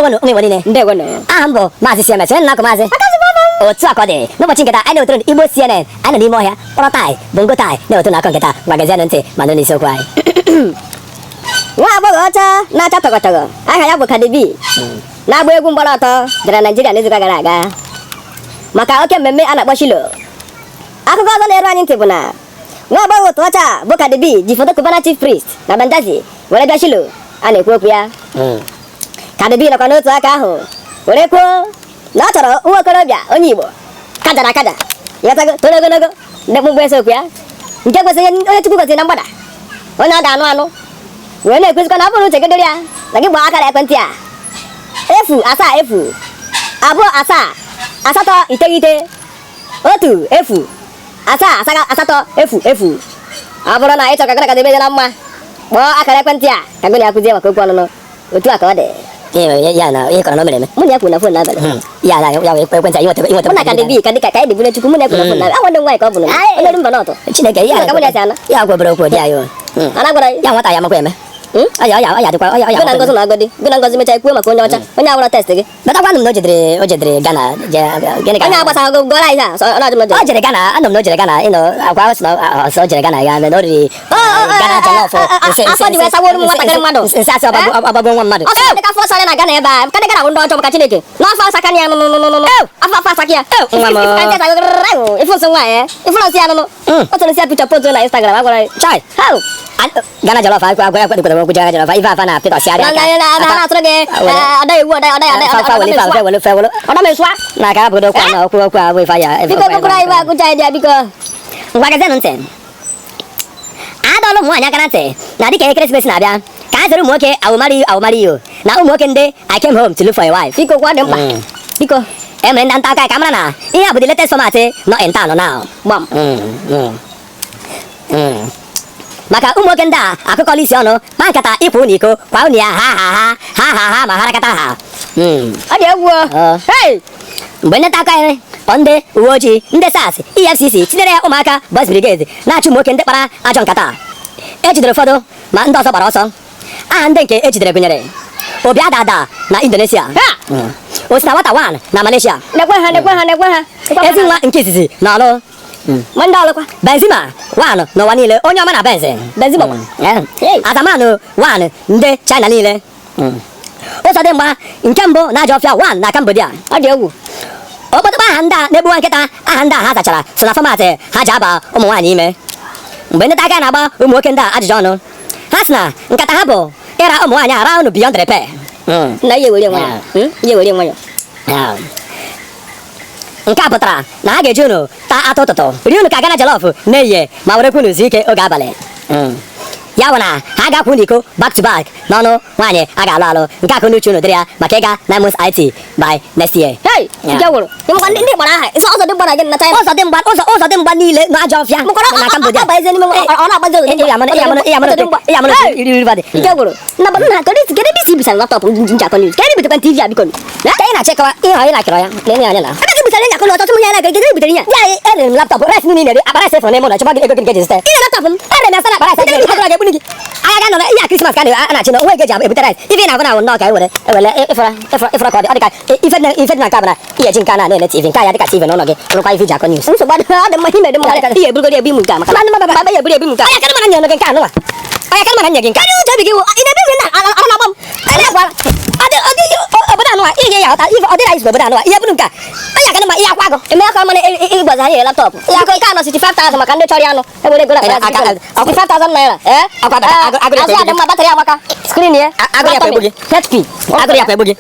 Ndewonụ ụmụ Igbo niile. Ndewonụ. Aha m bụ Maazị CMS, onye na-akụ maazị. Otu a ka ọ dị. N'ụbọchị nke taa, anyị na-ewetara Igbo CNN. Anyị nọ n'ime ọhịa, kpọrọ taị, bongo taị, na-ewetara akụkọ nke taa. Ngwa gezienụ ntị ma nụ n'isiokwu anyị. Nwa agbọghọ ọcha na-acha tọgọtọgọ aha ya bụ Cardi B na-agba egwu mgbara ọtọ bịara Naijiria n'izuụka gara aga maka oke mmemme a na-akpọ Shilo. Akụkọ ọzọ na-eru anyị ntị bụ na nwa agbọghọ otu ọcha bụ Cardi B ji foto Cubana Chief Priest na Bandazi were bịa Shilo a na-ekwu okwu ya. Cardi B nọkwa n'otu aka ahụ were kwuo na ọ chọrọ nwa okorobịa onye Igbo kajara akaja, ịghọtago, toro ogologo, ndị mkpụmkpụ ese okwu ya, nke kwesịrị onye Chukwu gọziri na mgbada, onye ọ ga-anụ anụ, wee na-ekwesịkwa na ọ bụrụ uche gị dịrị ya na gị gbaa akara ekwentị a 0 7 0 2 7 8 9 1 0 7 8 0 0. Ọ bụrụ na ị chọrọ ka gị na Cardi B dị na mma, kpọọ akara ekwentị a ka gị na ya kụzie maka okwu ọnụnụ. Otu a ka ọ dị. Ya na ihe kọrọ na o mere eme. Mụ na ya kwuru na phone n'abalị. Ya na ya wee ekwentị a inweta Mụ na Cardi B ka dị ka anyị dịbure Chukwu, mụ na ya kwuru na phone n'abalị. Nwanne m nwaanyị ka ọ bụ na onye olu mba n'ọtọ. Chineke ya. Ka mụ na ya si ana. Ya gwa obere okwu dị anyị. Ana gwara ya nwata ya makwa eme. Ọya ọya ọya dịkwa ọya ọya. Gị na Ngozi na agodi gị na Ngozi mechaa kwuo maka onye ọcha onye awụra test gị. Batakwanụ m na o jedere Ghana je gịnị ka onye agbasa gụ gọrọ anyị a ọ na-ajụ m o jere Ghana, anọ m na o jere Ghana ịnọ akwa sị na ọsọ o jere Ghana ya na o riri Ghana jollof. Afọ ji wee saworo m nwatakịrị mmadụ. Nsị asị ọgbagbo nwa mmadụ. Ọsọ dị ka afọ sara na Ghana ebe a ka ndị Ghana bụ ndị ọjọọ maka Chineke n'afọ asaka ya nụ nụ nụ nụ afọ afọ asaka ya. Nwa m. Ifu nsị nwaanyị ifu nsị ya nụnụ o toro nsị ya picture post na Instagram agwara anyị. Chai. How? Ghana jollof akwa akwa akwa dịkwara okwu Ghana jollof ife afa na pịtọsịarịa na na na na atụrụ gị ọda ewu ọda ọda ọda fa wele fa wele fa wele ọda mesụa na ka abụdo okwu na okwu okwu abụ ife ya. Biko kụkụrụ anyị bụ agụcha anyị dị ya biko. Ngwa gezienụ ntị. Adọọla ụmụ nwaanyị aka na ntị na dịka ekeresimesi na-abịa ka ha zere ụmụ nwoke awụmarị awụmarị yo na ụmụ nwoke ndị "I came home to look for a wife." Biko kwa dị mkpa biko. E mere ndị nta akụkọ ka mara na ihe a bụ the latest format nọ in town now. Gbam. Maka ụmụ nwoke ndị a akụkọla isi ọnụ kpa nkata ịkwụ unu iko kwa unu ya ha ha ha ha ha ha ma harakata ha. Ọ dị egwu o. Hey! Mgbe ndị nta akụkọ anyị kpọ ndị uwe ojii, ndị SARS, EFCC, tinyere ya ụmụaka Boys Brigade na-achụ ụmụ nwoke ndị kpara ajọ nkata, ejidere ụfọdụ ma ndị ọzọ gbara ọsọ. Aha ndị nke ejidere gụnyere Obi Adada na Indonesia, Ha! Osina Nwata One na Malaysia, nekwe ha, nekwe ha, nekwe ha. Ezi nwa nke izizi na Ọlụ, Ma ndị ọlụkwa. Benzema one n'ụwa niile, onye ọma na Benz. Benzema kwa. Hey. Azamanụ one ndị China niile, ụzọ dị mgba nke mbụ na ajọ ọfịa one na Cambodia. Ọ dị egwu. Okpotokpo aha ndị a na-egbuwa nkịta, aha ndị a ha zachara so na format ha ji aba ụmụ nwaanyị ime. Mgbe ndị aka na-agba ụmụ nwoke ndị a ajụjụ ọnụ, ha sị na nkata ha bụ ịra ụmụ nwaanyị ara unu beyond repair. Na ihe were nwayọ. Ihe were nwayọ. Nke a pụtara na ha ga-eji unu taa atụ ụtụtụ, rie unu ka Ghana jollof n'ehihie, ma werekwa unu zuo ike oge abalị. Ya bụ na ha ga-akwụ unu iko back to back n'ọnụ nwaanyị a ga-alụ alụ. Nke akụ n'uche unu dịrị ya maka ịga 9 months IT by next year. Hey! Ike gwụrụ. Ịmakwa ndị gbara aha ụzọ dị mgbara gị na China. Ụzọ dị mgba, ụzọ dị mgba niile n'ajọ ọfịa Mụkwara na Cambodia. ọ bazie n'ime ọ na-agbazi ụzọ dị Ị amara ị amara ị amara ị amara iri iri badị. Ike gwụrụ. Na bụ nna kedu ebe isi busara laptop m ji akọ news? Kedu ebe butekwa TV a biko? Ka ị na-achịkọwa ihe anyị na-akịrọ ya na-enye anyị na Ebe gị busara nyakọ n'ọtọtụ m ya na kedu ebe butere ya? Ya erere m laptop rice niile na-eri akpa rice fọrọ n'ime ụlọ chọba gị ego gị nke ji zụta. Ị na laptop m? Erere m ya sara akpa rice ego gị ga-egbuni gị. Agha ga nọ na ihe a Christmas ka a na-achị na onwe ego eji ebute rice. Ife ị na-agụ na awụ nnọọ ka e were ewere ịfọrọ ịfọrọ ịfọrọ ka ọ dị ọ dị ka ife dị na nke a bụ na ihe eji nke a na-ele TV, nke a ya dị ka TV n'ụlọ gị rụkwa ife iji akọ news. Nsogbu adịghị, ọ dị mma ime dị mma. Ihe eburugoro ebu imu nke a maka Mba, mba ya eburu ebu imu nke a. Ọya kedụ mana nye gị nke anụwa? Ọya kedụ mana nye gị nke? Kedu uche obi gị wụ? Ị na-ebi ime na ala na-agba m. Ọ dị ọ dị obodo anụwa ihe ya ghọta ife ọ dịra izu obodo anụwa ihe bụrụ nke a. Ọya kedụ ma ihe akwa agụ. Eme aka mana ịgwazi anyị laptop. Biko nke a nọ 65,000 maka ndị chọrọ ya anụ. Ewere ego na 65,000 naira. Eh? Akwa agụrụ Azụ ya dị mma, battery amaka. Screen ya. Agụrụ ya kwa egbu gị. HP. Agụrụ ya kwa egbu gị.